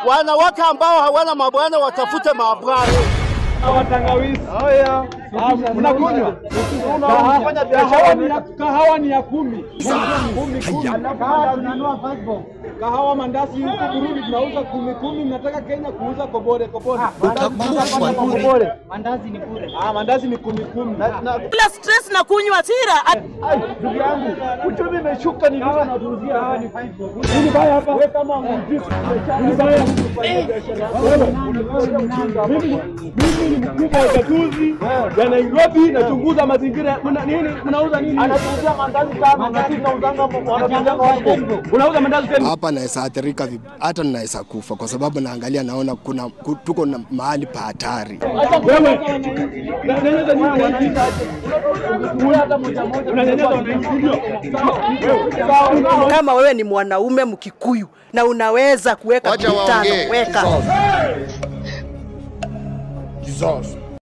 Wanawake ambao hawana mabwana watafute mabwana. Tangawizi. Haya. Mnakunywa? Unafanya biashara. Kahawa ni ya 10. 10. Kahawa tunanunua 5. Kahawa mandazi huko Burundi tunauza 10 10, mnataka Kenya kuuza kobore kobore. Utakufa bure. Mandazi ni bure. Ah, mandazi ni 10 10. Bila stress na kunywa tira. Ai, ndugu yangu, uchumi umeshuka ni nini unatuuzia hawa ni 5. Nini baya hapa? Wewe kama mjui nini baya biashara. Mimi ni mkubwa wa utatuzi ya Nairobi, nachunguza mazingira. Nini mnauza nini? Anatuuzia mandazi tano na sisi tunauzanga wanatuuzanga. Unauza mandazi tena. Hapa naweza athirika, hata naweza kufa kwa sababu naangalia naona kuna tuko na mahali pa hatari. Wewe unanyanyasa nini wananchi? Unanyanyasa wananchi ndio. Kama wewe ni mwanaume Mkikuyu na unaweza kuweka 5, weka. Jesus.